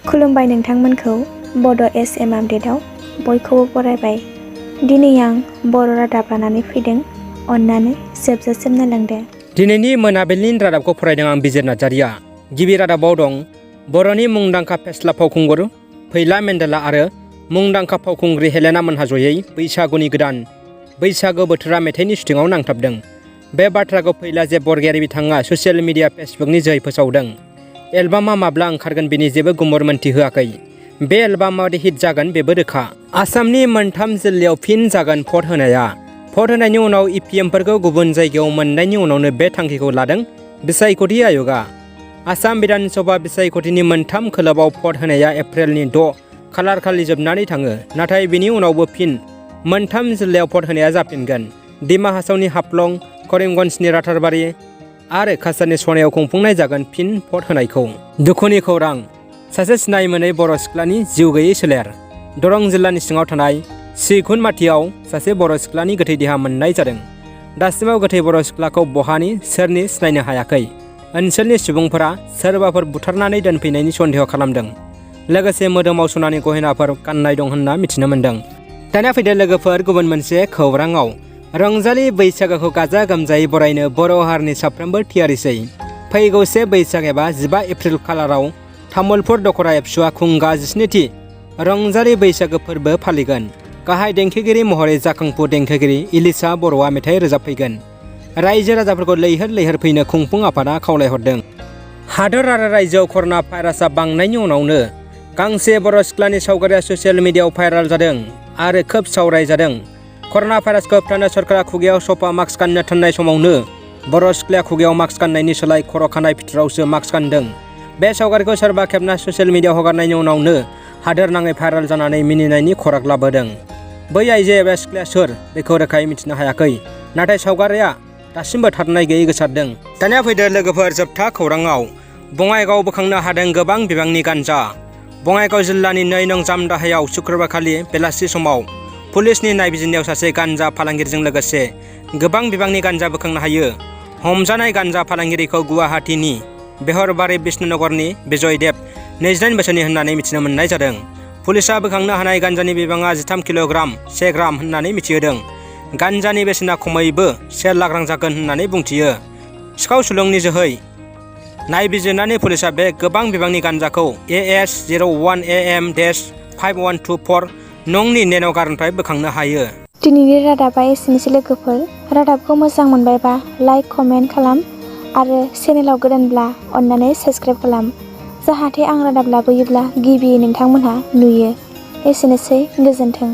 खुलुमबाय नोंथांमोनखौ बड' एसएम आपडेटआव बयखौबो बरायबाय। दिनै आं बर' रादाब लानानै फैदों, अन्नानै जोबजासिम नायलांदो। दिनैनि मोनाबिलिनि रादाबखौ फरायदों आं बिजिर नार्जारिया। गिबि रादाबाव दं बर'नि मुंदांखा फेस्ला फावखुंगुर फैला मेन्देला आरो मुंदांखा फावखुंग्रि हेलेना मोनहा जयै बैसागुनि गोदान बैसागु बोथोरा मेथाइनि शुटिंआव नांथाबदों। बे बाथ्राखौ फैला जे बरगयारि बिथाङा ससियेल मिडिया फेसबुकनि जोहै फोसावदों। एलबामा माब्ला ओंखारगोन बेनि जेबो गुमुर मोनथि होआखै। बे एलबामा माबादि हिट जागोन बेबो रोखा। आसामनि मोनथाम जिल्लायाव फिन जागोन भट होनाया। भट होनायनि उनाव इपिएमफोरखौ गुबुन जायगायाव मोननायनि उनावनो बे थांखिखौ लादों बिसायख'थि आय'गा। आसाम बिधान सभा बिसायख'थिनि मोनथाम खोलोबाव भट होनाया एप्रिलनि 6 खालार खालि जोबनानै थाङो। नाथाय बिनि उनावबो फिन मोनथाम जिल्लायाव भट होनाया जाफिनगोन। डिमा हासावनि हाफ्लं, करिमगन्जनि राथारबारि आरो काछारनि सनायाव खुंफुंनाय जागोन फिन भट होनायखौ। दुखुनि खौरां, सासे सिनाय मोनै बर' सिख्लानि जिउ गैयै सोलेर। दरं जिल्लानि सिङाव थानाय सिकुनमाथियाव सासे बर' सिख्लानि गोथै देहा मोननाय जादों। दासिमाव गोथै बर' सिख्लाखौ बहानि सोरनि सिनायनो हायाखै। ओनसोलनि सुबुंफोरा सोरबाफोर बुथारनानै दोनफैनायनि सन्देह खालामदों। लोगोसे मोदोमाव सनानि गहेनाफोर गाननाय दं होनना मिथिनो मोन्दों। दानिया फैदो लोगोफोर गुबुन मोनसे खौराङाव। रंजालि बैसागोखौ गाजा गोमजायै बरायनो बर' हारिनि साफ्रोमबो थियारिसै। फैगौ 1 बैसाग एबा 15 एप्रिल खालाराव तामुलपुर दख'रा एबसुआ खुंगा 17थि रंजालि बैसागो फोरबो फालिगोन। गाहाय देंखोगिरि महरै जाखांफु देंखोगिरि इलिसा बर'आ मेथाइ रोजाबफैगोन। रायजो राजाफोरखौ लैहोर लैहोर फैनो खुंफुं आफादा खावलायहरदों। हादर आरो रायजोआव कर'ना भाइरासआ बांनायनि उनावनो गांसे बर' सिख्लानि सावगारिया ससियेल मिडियाआव भाइरेल जादों आरो खोब सावरायजादों। कर'ना भाइरासखौ होबथानो सरकारा खुगायाव सफा मास्क गाननो थिननाय समावनो बर' सिख्लाया खुगायाव मास्क गाननायनि सोलाय खर' खानाय फिथरावसो मास्क गानदों। बे सावगारिखौ सोरबा खेबना ससियेल मिडियाआव हगारनायनि उनावनो हादोर नाङै भाइरेल जानानै मिनिनायनि खराग लाबोदों। बै आइजो एबा सिख्लाया सोर बेखौ रोखायै मिथिनो हायाखै, नाथाय सावगारिया दासिमबो थादनाय गैयै गोसारदों। दानिया फैदो लोगोफोर जोबथा खौराङाव। बङाइगाव बोखांनो हादों गोबां बिबांनि गान्जा। बङाइगाव जिल्लानि 2 नं जामदाहायाव शुक्रबारखालि बेलासि समाव पुलिसनि नायबिजिरनायाव सासे गान्जा फालांगिरिजों लोगोसे गोबां बिबांनि गान्जा बोखांनो हायो। हमजानाय गान्जा फालांगिरिखौ गुवाहाटीनि बेहरबारि बिष्णुनगरनि बिजयदेब 28 बोसोरनि होननानै मिथिनो मोननाय जादों। पुलिसआ बोखांनो हानाय गान्जानि बिबाङा 13 किल'ग्राम 1 ग्राम होननानै मिथिहोदों। गान्जानि बेसेना खमैबो 1 लाख रां जागोन होननानै बुंथियो। सिखाव सुलुंनि जोहै नायबिजिरनानै पुलिसआ बे गोबां बिबांनि गान्जाखौ AS 01AM-5124 नंनि नेन' गारनिफ्राय बोखांनो हायो। दिनैनि रादाबा एसेनोसै लोगोफोर। रादाबखौ मोजां मोनबायबा लाइक कमेन्ट खालाम आरो चेनेलाव गोदानब्ला अन्नानै साबस्क्राइब खालाम, जाहाथे आं रादाब लाबोयोब्ला गिबियै नोंथांमोनहा नुयो। एसेनोसै, गोजोन्थों।